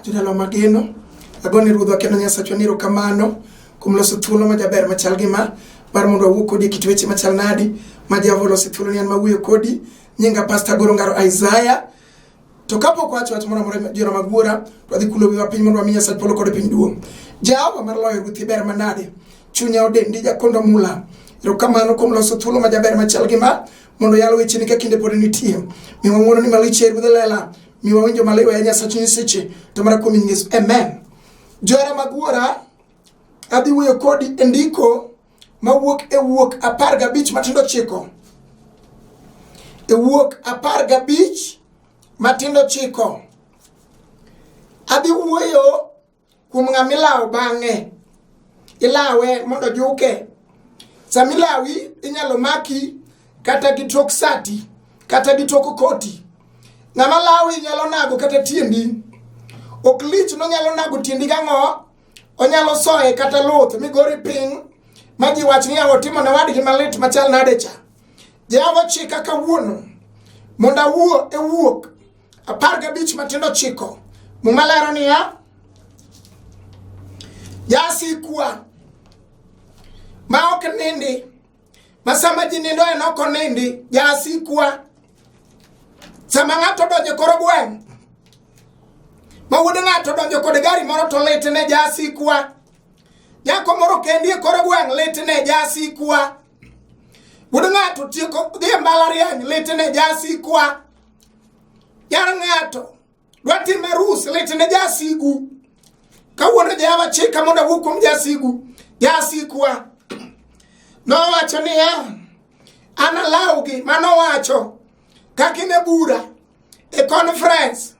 Jodala mageno, agone Ruodhwa kendo Nyasachwa ni erokamano kuom loso thuolo majaber machal gi ma mar mondo wawuo kodi e kit weche machal nadi ma Jehova oloso thuolo ni an mawuoyo kodi. Nyinga Pastor Goro Ngaro Isaiah. To kapok wacho wach moro amora jora mag wuora, to wadhi kulo wiwa piny mondo wami Nyasach polo kod piny duong'. Jehova mar loyo ruoth ber manade. Chunya odendi jakondo mula. Erokamano kuom loso thuolo majaber machal gi ma mondo yal wecheni ka kinde pod nitie. Miwa ng'wono ni malich e ruodh lela. Miwa winjo maliw e Nyasach nyiseche to mana kuom nying Yesu. Amen. Johera mag wuora, adhi wuoyo kodi e ndiko mawuok e wuok 15 matindo 9. E wuok 15 matindo 9. Adhi wuoyo kuom ng'ama ilawo bang'e. Ilawe mondo ojuke. Sama ilawi inyalo maki kata gi tok sati kata gi tok koti. Ng'ama lawi nyalo nago kata tiendi. Ok lich nonyalo nago tiendi gang'o? Onyalo soye kata luth migori piny ma ji wach ni yawa otimo ne wadgi malit machal nade cha. Jehova chika kawuono mondo awuo e wuok 15 matindo 9. Muma lero niya, jasikwa ma ok nindi, ma sama ji nindo en ok onindi, jasikwa. Sama ng'ato odonjo e kor gweng', ma wuod ng'ato odonjo kod gari moro to litne, jasikwa. Nyako moro kendi e kor gweng' litne, jasikwa. Wuod ng'ato tieko dhi e mbalariany litne, jasikwa. Nyar ng'ato dwa timo arus litne, jasigu. Kawuono Jehova chika mondo awuo kuom jasigu, jasikwa. Nowacho niya, an alawgi, manowacho kaka in e bura e conference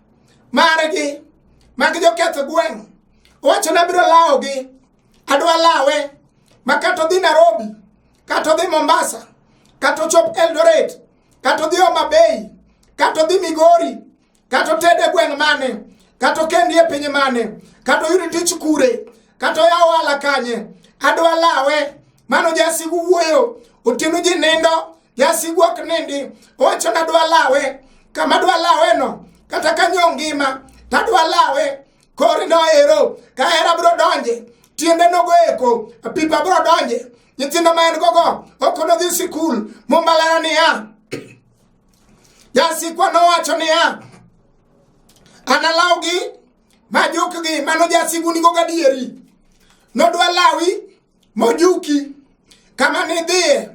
margi mag joketh gweng'. Owacho ni abiro lawogi, adwa lawe ma kata odhi Nairobi, kata odhi Mombasa, kata ochop Eldoret, kata odhi Homa Bay, kata odhi Migori, kata oted e gweng' mane, kata okendi e piny mane, kata oyud tich kure, kata oyaw ohala kanye, adwa lawe. Mano jasigu wuoyo, otieno ji nindo, jasigu ok nindi. Owacho ni adwa lawe, kama adwa lawe no, kata ka nyo ngima, to adwa lawe. Kore no ero, ka hera biro donje, tiende nogo eko, pipa biro donje, nyithindo ma en gogo ok nodhi sikul. Muma lero niya, jasikwa nowacho niya, analawgi majukgi. Mano jasigu nigo gadieri, nodwa lawi mojuki kama nidhiye,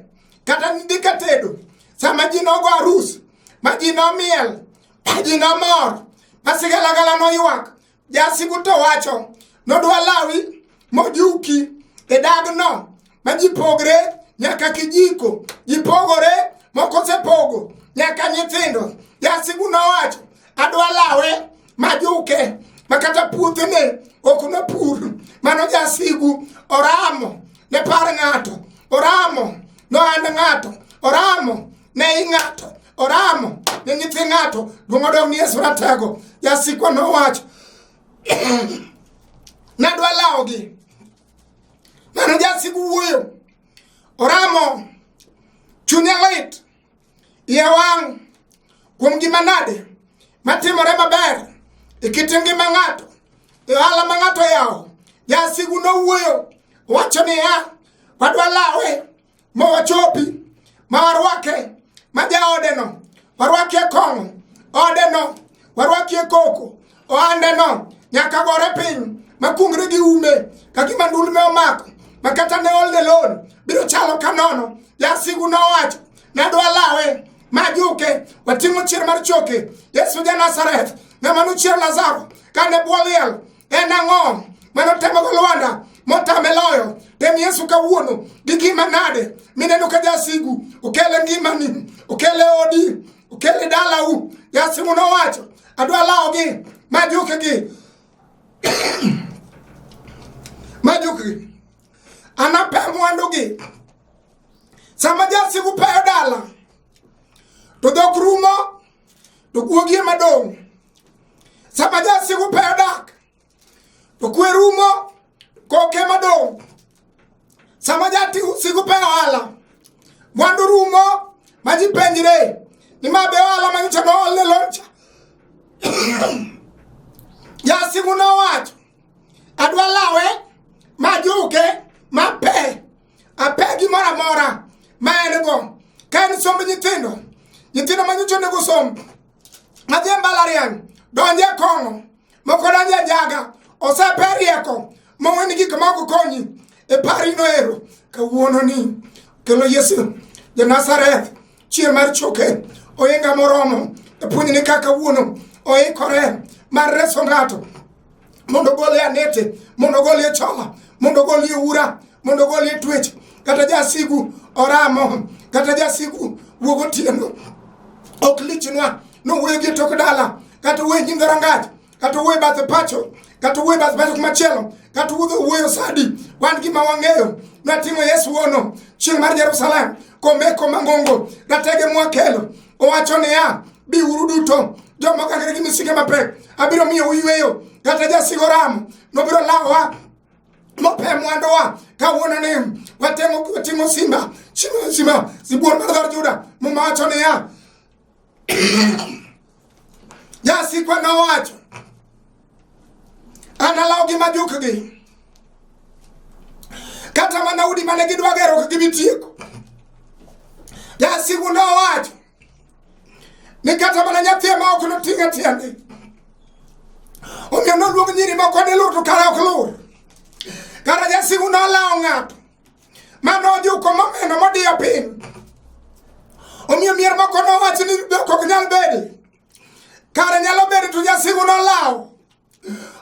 kata nidhi ka tedo, sama ji nogo arus, ma ji nomiel, ma ji nomor, ma sigalagala noywak, jasigu to wacho nodwa lawi mojuki e dagno ma ji pogre nyaka kijiko, ji pogore, moko osepogo nyaka nyithindo. Jasigu nowacho adwa lawe majuke ma kata puothene ok nopur. Mano jasigu oramo ne par ng'ato, oramo nohand ng'ato, oramo ne i ng'ato, oramo ne nyithi ng'ato. Duong' odong' ni Yesu ratego. Jasikwa nowacho nadwa lawogi. Mano jasigu wuoyo, oramo, chunye lit, iye wang' kuom gima nade matimore maber e kit ngima ng'ato, e ohala ma ng'ato oyawo. Jasigu nowuoyo, owacho niya, wadwa lawe ma wachopi, ma warwake, ma jaodeno warwakie kong'o, odeno warwakie koko, ohandeno nyaka gore piny, makungre gi ume ka gima ndulme omako, ma kata ne olne loan biro chalo ka nono. Jasigu nowacho nadwa lawe majuke, wating'o chier mar choke. Yesu ja Nazareth, ng'ama nochiero Lazaro kane bwo liel, en ang'o mano temo go Lwanda motame loyo? Tem Yesu kawuono gi gima nade mineno ka jasigu okele ngimani, okele odi, okele dalau. Jasigu nowacho adwa lawogi majukegi, majukgi, anape mwandugi. Sama jasigu peyo dala to dhok rumo, to guogi ema dong'. Sama jasigu peyo dak to kwe rumo, koke ema dong'. Sama jasigu peyo ohala, mwandu rumo, ma ji penjre ni ma be ohala manyocha noolne loncha. Jasigu Jasigu nowacho, adwa lawe ma juke ma pe ape gimoro amora ma en go. Ka en somb nyithindo, nyithindo ma nyocha onego som madhi e mbalariany donje kong'o moko donje njaga osepe rieko moweni gik ma ok konyi e parino ero kawuono ni kelo Yesu ja Nazareth chier mar choke ohinga moromo e puonjni ka kawuono oikore mar reso ng'ato mondo ogole anete mondo ogolie chola mondo ogolie ura mondo ogolie twech kata jasigu oramo kata jasigu wuog otieno ok lichnwa nowuoyo gi tok dala kata wuoyo nyim dhorangach kata wuoyo bathe pacho kata wuoyo bathe pacho kumachielo kata wuodho wuoyo sadi wan gima wang'eyo nating'o Yesu wono chieng' mar Jerusalem komeko mangongo ratege mwakelo owacho niya biuru duto joma okangre gi misike mapek abiro miyo uyweyo kata jasigo ramo nobiro lawowa mope mwanduwa kawuono ni watemo wating'o simba simba simba sibuor mar dhood Juda muma wacho niya jasikwa nowacho analawgi majukgi kata mana udi mane gidwa gero ok gibi tieko jasigu nowacho ni kata mana nyathi ema ok noting' e tiende omiyo noluong nyiri moko ni lur to kara ok lur kara jasigu nolawo ng'ato manojuko momeno modiyo piny omiyo mier moko nowach ni dhok ok nyal bedi kare nyalo bedo to jasigu nolawo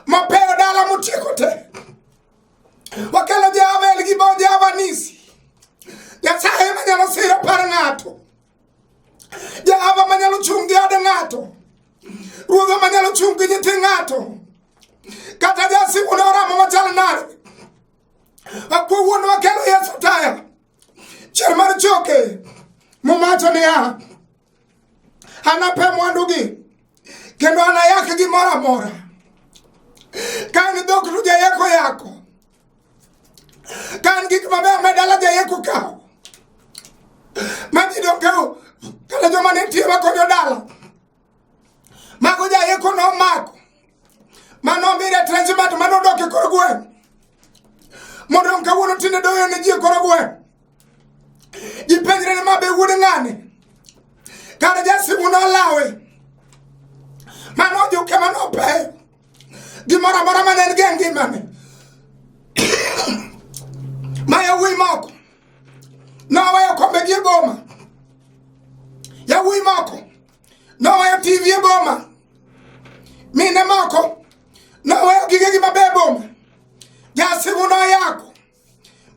mapeyo dala motieko te wakelo Jehova gi bo Jehova Nisi Nyasaye manyalo siro par ng'ato Jehova manyalo chung' gi od ng'ato Ruodhwa manyalo chung' gi nyithi ng'ato kata jasigu noramo machal nade akwa wuonwa kelo Yesu taya chier mar choke mumacho niya anape mwandugi kendo anayak gimoro amora ka en dhok to jayeko yako ka en gik mabeyo me dala jayeko kawo ma ji dong' kawo kata joma ne nitie makonyo dala mago jayeko nomako mano mi retrenchment mano dok e kor gweng' mondo kawuono tinde doyo ne ji e kor gweng' ji penjre ni ma be wuod ng'ani kare jasigu nolawe mano ojuke mano opeyo gimoro amora mane en go e ngimane ma yawuoyi moko noweyo kombegi e boma yawuoyi moko noweyo TV e boma mine moko noweyo gigegi maber e boma jasigu noyako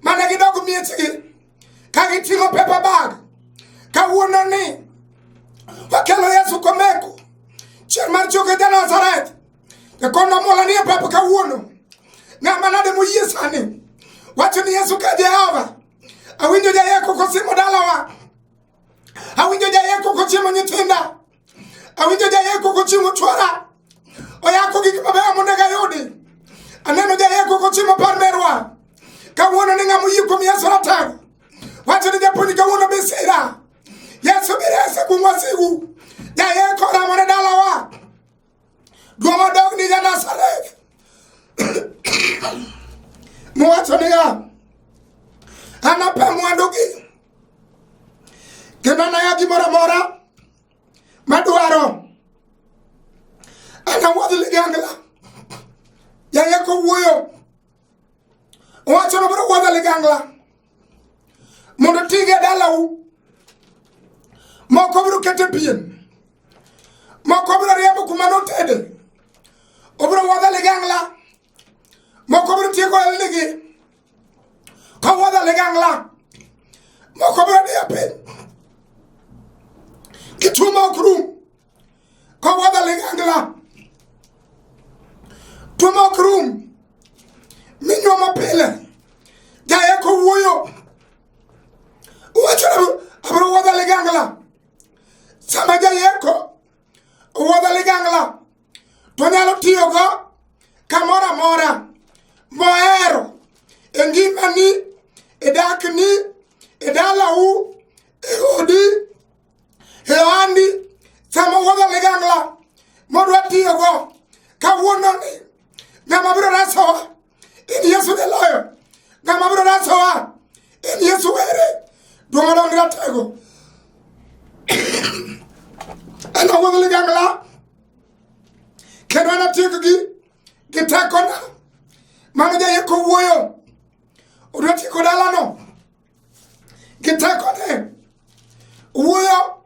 mane gidog miechgi ka giting'o paper bag kawuono ni wakelo Yesu komeko chier mar choke ja Nazareth jakondo mola nie pap kawuono ng'ama nade moyie sani wacho ni Yesu ka Jehova awinjo jayeko kosimo dalawa awinjo jayeko kochiemo nyithinda awinjo jayeko kochiemo chwora oyako gik mabeyo monego ayudi aneno jayeko kochiemo par merwa kawuono ni ng'ama oyie kuom Yesu ratego wacho ni japuonj kawuono bisira Yesu birese kuom wasigu jayeko oramore dalawa duong' odog ni ja Nazareth mowacho niya anape mwandugi kendo anaya gimoro amora madwaro anawuodh ligangla jayeko wuoyo owacho nobiro wuodho ligangla mondo otige dalau moko biro kete pien moko biro riembo kuma notede obiro wuodho ligangla moko biro tieko elnigi kowuodho ligangla moko biro diyo piny gi tuo ma ok rum kowuodho ligangla tuo ma ok rum minyuomo pile jayeko wuoyo wacho abiro wuodho ligangla sama jayeko owuodho ligangla to nyalo tiyogo kamoro amora mohero e ngimani e dakni e dalau e odi e ohandi sama owuodho ligangla modwa tiyogo kawuononi Ng'ama biro resowa en Yesu jaloyo. Ng'ama biro resowa en Yesu were. Duong' odong' ratego. En owuodh ligangla kendo anatiekgi gi tekona. Mano jayeko wuoyo. Odwa tieko dalano gi tekone. Wuoyo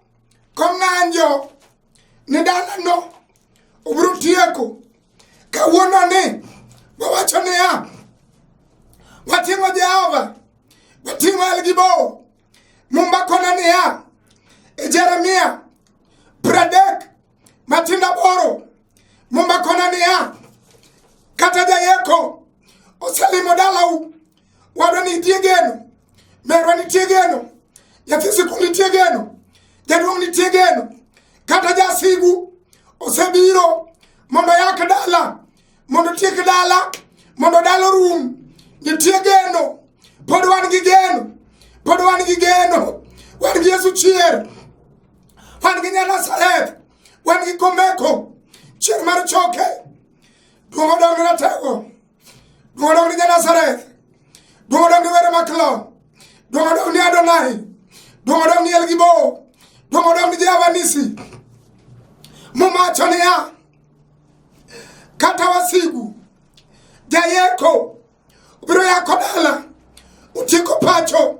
kong'anjo ni dalano obiro tieko. Kawuono ni wawacho niya, wating'o Jehova, wating'o El Gibor. Mumba kona niya, e Jeremia 30 matindo 8, Mumba kona niya, kata jayeko oselimo dalau, wadwa nitie geno, merwa nitie geno, nyathi sikul nitie geno, jaduong' nitie geno, kata jasigu osebiro mondo yak dala, mondo tiek dala, mondo dala orum, nitie geno, pod wan gi geno, pod wan gi geno, wan gi Yesu chier, wan gi nya Nazareth, wan gi komeko, chier mar choke, duong' odong' ratego. Duong' odong' ni Nazareth. Duong' odong' ni Were Maklon. Duong' odong' ni Adonai. Duong' odong' ni El Gibor. Duong' odong' ni Jehova Nisi. Muma wacho niya, kata wasigu jayeko biro yako dala, utieko pacho,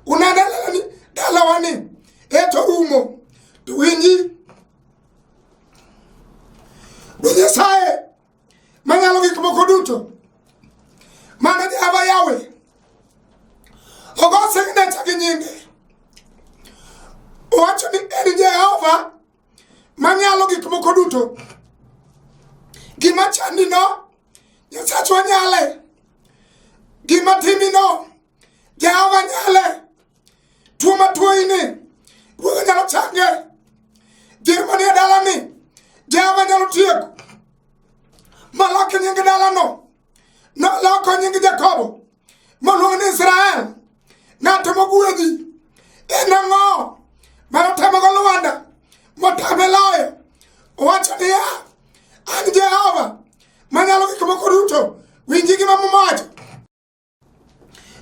unene dalani, dalawani eto rumo. To winji, Ruoth Nyasaye manyalo gik moko duto, mano Jehova Yahweh, ogo signature gi nyinge. Owacho ni en Jehova manyalo gik moko duto. Gima chandi no, Nyasachwa nyale. Gima timi no, Jehova nyale. Tuo ma tuoyi ni, Ruodha nyalo change. Dhier manie dalani, Jehova nyalo tieko. Maloko nying dalano, noloko nying Jakobo, moluong ni Israel. Ng'ato mogwedhi, en ang'o manotemogo Lwanda, motame loyo? Owacho niya, an Jehova manyalo gik moko duto. Winji gima Muma wacho.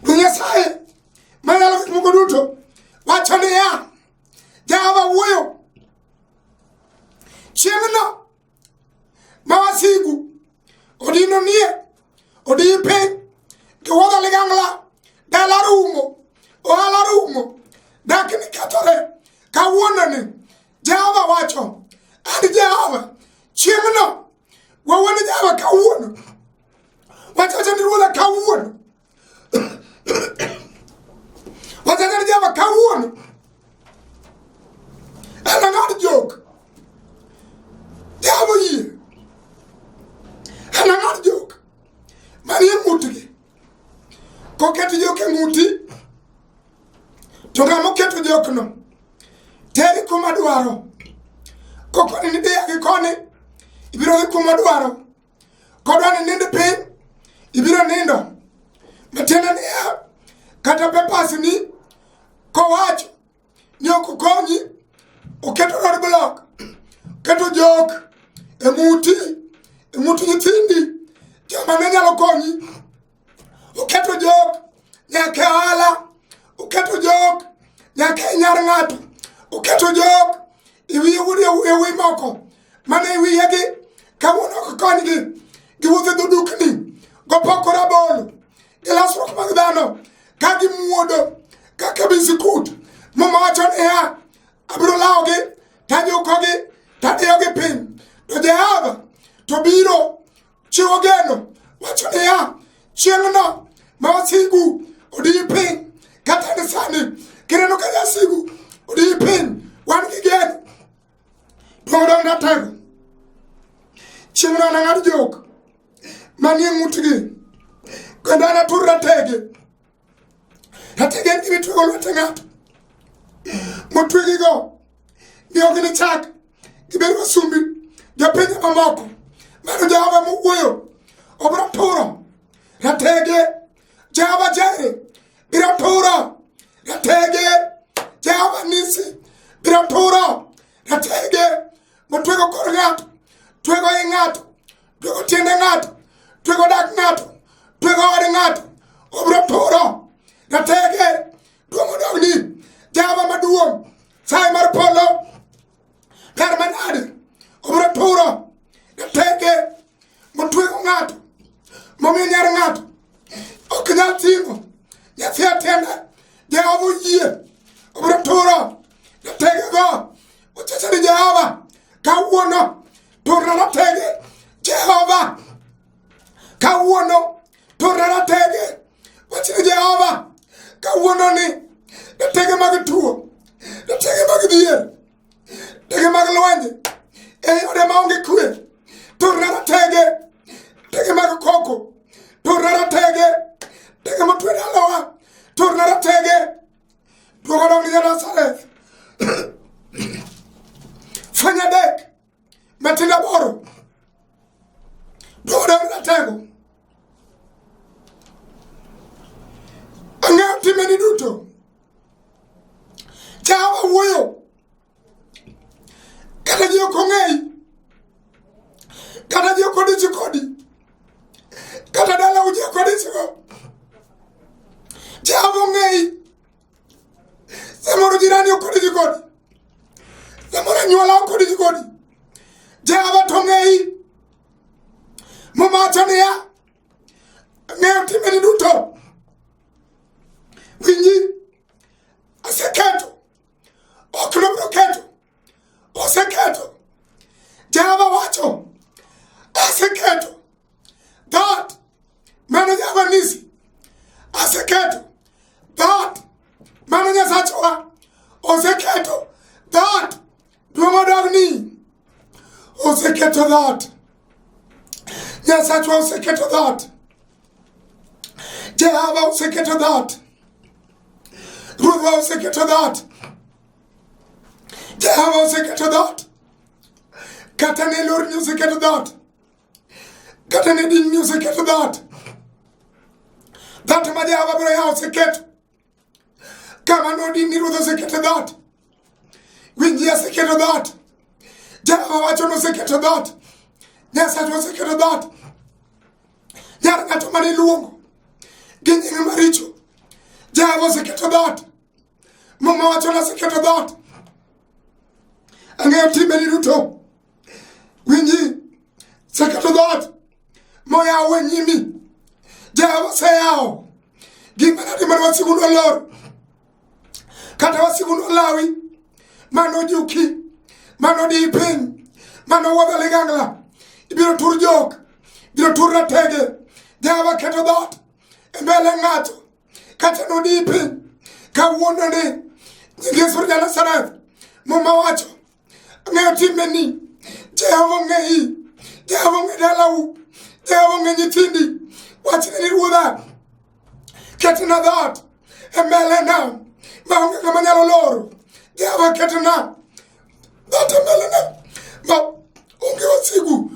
Nyasaye manyalo gik moko duto wacho niya, Jehova wuoyo chieng'no ma wasigu odino nie odiyi piny giwuodho ligangla dala rumo ohala rumo dak ni kethore kawuononi Jehova wacho an Jehova chieng'no wawuono Jehova kawuono wachacha ni ruodha kawuono wachacha ni Jehova kawuono an ang'ad jok Jehova oyie an ang'ad jok manie ng'utgi koket jok e ng'uti to ng'ama oketo jokno teri kuma dwaro kokoni ni dhiya gi koni ibiro dhi kuma dwaro kodwa ni nind piny ibiro nindo matiende niya kata papers ni kowacho ni ok okonyi oketo road block oketo jok e ng'uti e ng'ut nyithindi joma ne nyalo konyi oketo jok nyaka e ohala oketo jok nyaka e nyar ng'ato oketo jok e wiye wuod e wi moko mana e wiyegi kawuono ok konygi giwuotho e dho dukni gopoko rabolo gi lasruok mag dhano ka gimuodo kaka bisikut. Muma wacho niya, abiro lawogi tajukogi tadiyogi piny to Jehova to biro chiwo geno wacho niya chieng'no ma wasigu odiyi piny kata ni sani kineno ka jasigu odiyi piny wan gi geno duong' ratego chieng'no anang'ad jok manie ng'utgi kendo anatur ratege ratege en gima itwego lwete ng'ato motwegigo ni ok ginichak gibed wasumbi jopinje mamoko. Mano Jehova mowuoyo obiro turo ratege. Jehova Jere biro turo ratege. Jehova Nisi biro turo ratege motwego kor ng'ato, twego i ng'ato, twego tiende ng'ato, Twego dak ng'ato, twego od ng'ato, obiro turo ratege. Duong' odogni Jehova maduong', saye mar polo kar manade, obiro turo ratege motwego ng'ato, momiyo nyar ng'ato ok nyal ting'o nyathi atienda. Jehova oyie, obiro turo rategego. Ochacha ni Jehova kawuono turna ratege. Jehova kawuono turna ratege. Wachni Jehova kawuono ni ratege mag tuo, ratege mag dhier, ratege mag lwenje e ode maonge kwe, turna ratege. Ratege mag koko, turna ratege. Ratege motwe dalawa, turna ratege. Duogo dong ni Nazareth. Fanya dek matindo aboro. Duogo dong ratego. Ang'eyo timeni duto. Jehova wuoyo. Kata ji ok ong'eyi. Kata ji ok odich kodi. Kata dalau ji ok odichgo. Jehova ong'eyi. Samoro jirani ok odich kodi. Samoro anyuola ok odich kodi. Jehova to ong'eyi. Muma wacho niya, ang'eyo timbeni duto. Winji, aseketo, ok nobiro keto, oseketo. Jehova wacho, aseketo dhoot mano Jehova Nisi, aseketo dhoot mano Nyasachwa, oseketo dhoot. Duong' odogni, oseketo dhoot. Nyasachwa oseketo dhoot. Jehova oseketo dhoot. Ruodhwa oseketo dhoot. Jehova oseketo dhoot. Kata ne lorni oseketo dhoot. Kata ne dinni oseketo dhoot. Dhoot ma Jehova biro yawo oseketo. Kama nodinni Ruoth oseketo dhoot. Winji, aseketo dhoot. Jehova wacho ni oseketo dhoot. Nyasachwa oseketo dhoot. Nyar ng'ato mane iluongo gi nying maricho, Jehova oseketo dhoot. Muma wacho ni aseketo dhoot. Ang'eyo timbeni duto. Winji, aseketo dhoot moyaw e nyimi. Jehova oseyawo. Gima nadi mane wasigu nolor, kata wasigu nolawi, mano juki, mano di piny, mano wuodho ligangla, ibiro tur jok, ibiro tur ratege. Jehova keto dhoot e mbele ng'ato, kata nodi piny. Kawuono ni nying Yesu ja Nazareth, Muma wacho, ang'eyo timbeni. Jehova ong'eyi, Jehova ong'e dalau, Jehova ong'e nyithindi. Wachne ni Ruodha, ketna dhoot e mbelena maonge ng'ama nyalo loro. Jehova ketna dhoot e mbelena ma onge wasigu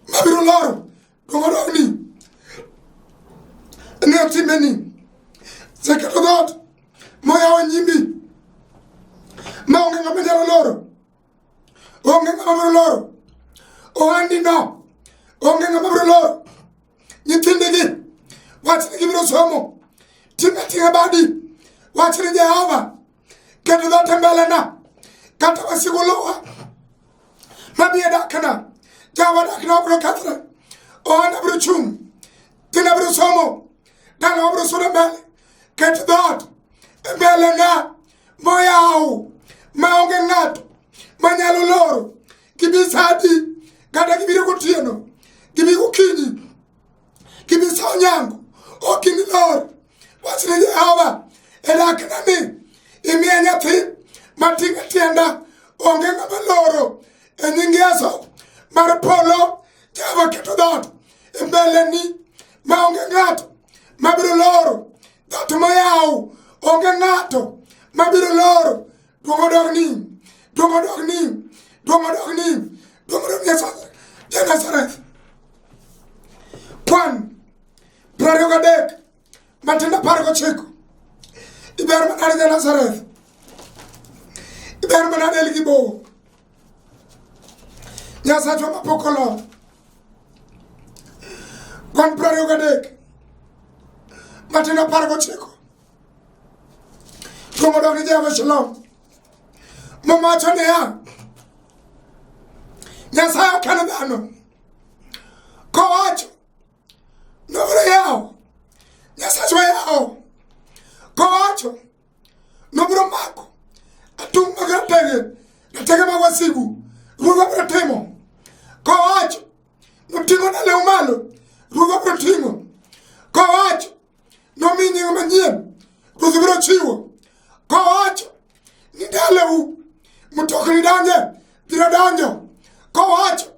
mabiro loro. Dongo dogni, ang'eyo timbeni. Seketo dhoot moyawo nyimi ma onge ng'ama nyalo loro. Onge ng'ama biro loro. Ohandi no onge ng'ama biro loro. Nyithindigi wach ni gibiro somo. Ting' ating'a badi, wach ni Jehova keto dhoot e mbelena, kata wasigu luwa mabi e dakna. Jehova, dakna obiro kethre, ohanda biro chung', nyithinda biro somo, dalawa biro sudo mbele. Ket dhoot e mbelena moyaw maonge ng'ato manyalo loro. Gibi sa adi, kata gibiro gotieno, gibi gokinyi, gibi sa onyango, ok inilor. Wach ni Jehova e dakna ni imiya nyathi mating'o tienda, onge ng'ama loro. E nying Yesu mar polo, Jehova keto dhoot e mbeleni maonge ng'ato mabiro loro. Dhoot moyaw, onge ng'ato mabiro loro. Duong' odogni, duong' odogni, duong' odogni, duong' odogni ja Nazareth. Kwan 23 matindo 19. Iber manade ja Nazareth, iber manade el gi bor. Nyasachwa mapok olor. Kwan 23 matindo 19. Kuom odok ni Jehova Shalom. Muma wacho niya, Nyasaye ok en dhano. Kowacho, nobiro yawo. Nyasachwa yawo. Kowacho, nobiro mako atung' mag ratege, ratege mag wasigu. Ruodhwa biro timo. Kowacho, noting'o dalau malo. Ruodhwa biro ting'o. Kowacho, nomi nying manyien. Ruoth biro chiwo. Kowacho, ni dalau mtokni donje biro donjo. Kowacho,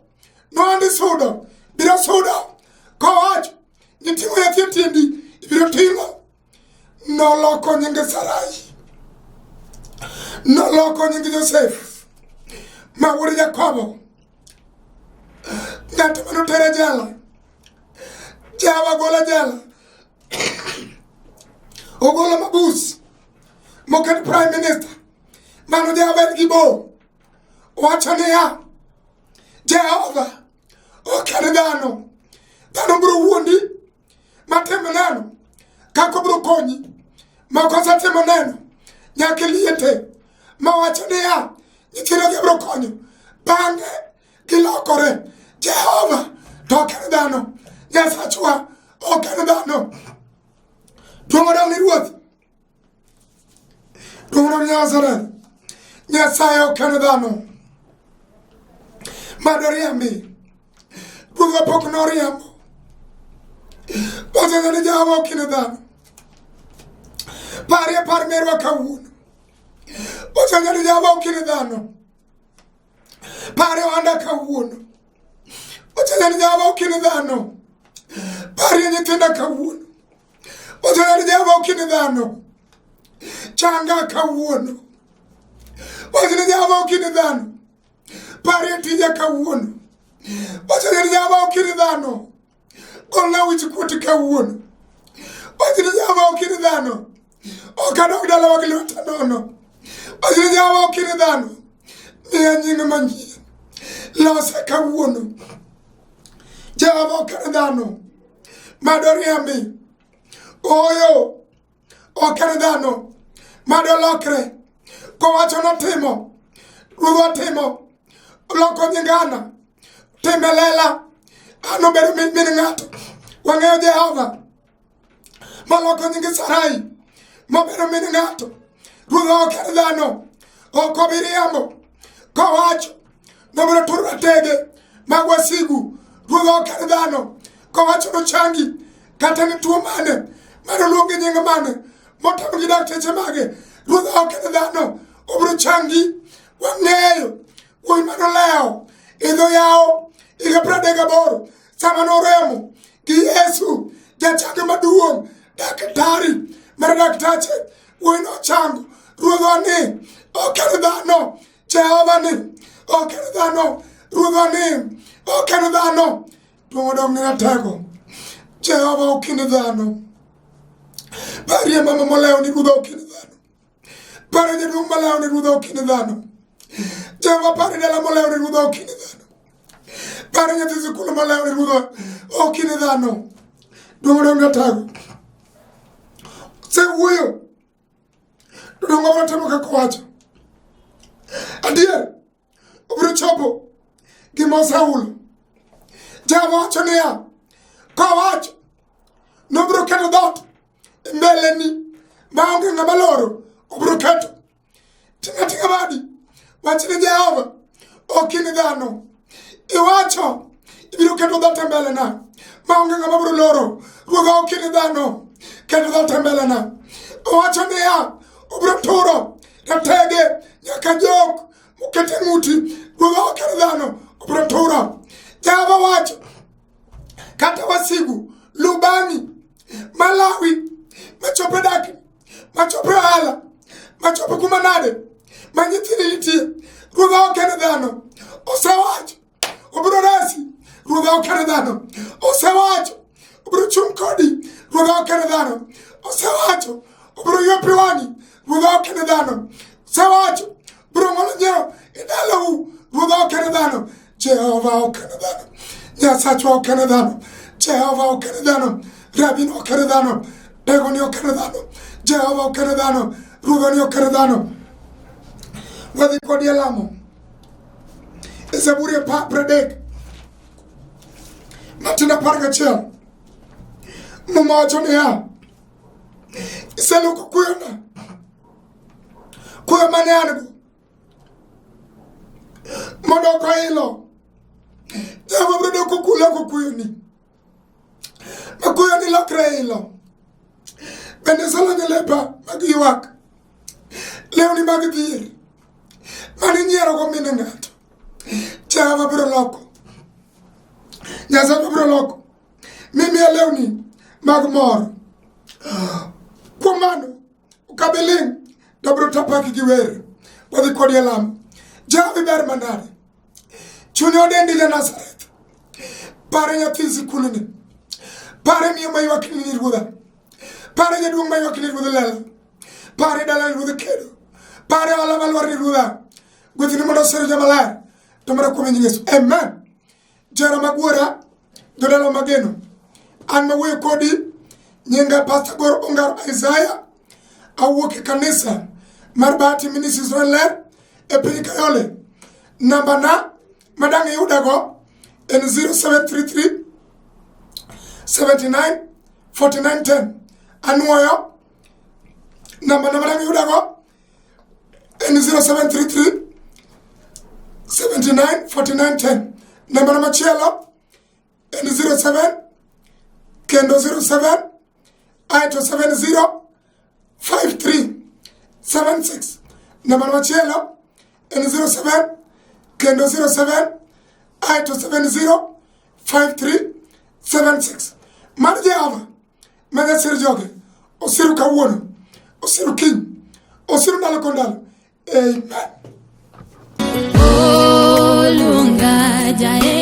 noandi sudo biro sudo. Kowacho, ni ting'o nyathi e tiendi ibiro ting'o. Noloko nying Sarai, noloko nying Josef ma wuod Jakobo, ng'at mane otere jela. Jawa gola jela, ogolo mabus moket prime minister. Mano Jehova en gi bo wacho niya, Jehova ok en dhano. Dhano biro wuondi matim neno kaka obiro konyi. Moko osetimo neno nyaka liete mawacho niya, nyithindo gi biro konyo, bang'e gilokore. Jehova to ok en dhano, Nyasachwa ok en dhano. Duong' odong' ni Ruoth, duong' odong' ni Nazareth. Nyasaye ok en dhano madoriambi. Ruodhwa pok noriambo. Wacho ni Jehova ok en dhano. Parie par merwa kawuono. Wacho ni Jehova ok en dhano. Parie ohanda kawuono. Wacho ni Jehova ok en dhano. Parie nyithinda kawuono. Wacho ni Jehova ok en dhano. Changa kawuono. Wacho ni Jehova ok en dhano. Parie tija kawuono. Wacho ni Jehova ok en dhano. Golna wich kuot kawuono. Wacho ni Jehova ok en dhano. Ok adog dalawa gi lweta nono. Wacho ni Jehova ok en dhano. Miya nying manyien. Losa kawuono. Jehova ok en dhano. Madoriambi. Ooyo. Ok en dhano. Madolokre. Kowacho notimo. Ruodhwa timo. Oloko nying Ana. Time lela. An obedo min ng'ato. Wang'eyo Jehova. Moloko nying Sarai. Mobedo min ng'ato. Ruodhwa ok en dhano. Ok obi riambo. Kowacho nobiro turo ratege mag wasigu. Ruodhwa ok en dhano. Kowacho nochangi kata ni tuo mane mano luongi nying mane motamo gi dakteche mage. Ruodhwa ok en dhano. Obiro changi. Wang'eyo wuoyi manolewo idho yawo higa 38 sama noremo gi Yesu jachango maduong' daktari mar daktache wuoyi nochango. Ruodhwa ni ok en dhano. Jehova ni ok en dhano. Ruodhwa ni ok en dhano. Duong' odong' ni ratego. Jehova ok en dhano. Parie mama molewo ni ruodhwa ok en dhano. Parie jaduong' molewo ni ruodhwa ok en dhano. Jehova parie dala molewo ni ruodhwa ok en dhano. Parie nyathi sikul molewo ni ruodhwa ok en dhano. Duong' odong' ni ratego. Osewuoyo. Donge obiro timo kaka owacho? Adier, obiro chopo gima oseulo. Jehova wacho niya, kowacho, nobiro keto dhoot e mbeleni maonge ng'ama loro, obiro keto. Ting'a ting'a badi, wach ni Jehova, ok in dhano. Iwacho, ibiro keto dhoot e mbelena maonge ng'ama biro loro. Ruodha ok in dhano, keto dhoot e mbelena. Owacho niya, obiro turo ratege nyaka jok mokete ng'uti. Ruodha ok en dhano, obiro turo. Jehova wacho, kata wasigu lubani malawi machopo dak machopo ohala machopo kuma nade ma nyithindi nitie. Ruodha ok en dhano, osewacho obiro resi. Ruodha ok en dhano, osewacho obiro chung' kodi. Ruodha ok en dhano, osewacho obiro ywe pi wang'i. Ruodha ok en dhano, osewacho obiro ng'olo nyiero e dalau. Ruodha ok en dhano, Jehova ok en dhano, Nyasachwa ok en dhano. Jehova ok en dhano, Rabino ok en dhano, Tegoni ok en dhano, Jehova ok en dhano, Ruodhani ok en dhano. Wadhi kodi e lamo. E Zaburi 30 matindo 11 Muma wacho niya, iseloko kuyona, kuyo mane an go mondo ok oilo. Jehova biro doko loko kuyoni, ma kuyoni lokre ilo. Bende iselonyo lepa mag ywak, lewni mag dhier mane inyierogo mine ng'ato. Jehova biro loko, Nyasaye biro loko mimiya lewni mag mor. Kuom mano, ok abi ling' to abiro tapaki gi wer. Wadhi kodi e lamo. Jehova ber manade. Chunya odendi ja Nazareth. Pare nyathi sikulni. Pare miyo maywak ni ruodha. Pare jaduong' maywak ni ruodh lela. Pare dala ni ruodh kedo. Pare ohala malwar ni ruodha. Gwethni mondo osir joma ler. To mana kuom nying Yesu. Amen. Jara magwora, jodala mageno. An mawuoyo kodi, nyinga Pastor Gor Ongaro Isaiah. Awuok e kanisa mar Bahati Ministries Ler e piny Kayole. Namba na madang' iyudago en 0733 79 49 10. Anuoyo namba na madang' iyudago en 0733 79 49 10. Namba na machielo en 07 kendo 07 aeto 70 53 76. Namba na machielo en 07 kendo 07 aeto 70 53 76. Mar Jehova ma jasir joge osiru kawuono, osiru kiny, osiru ndalo kod ndalo. Amen. Oluonga jae.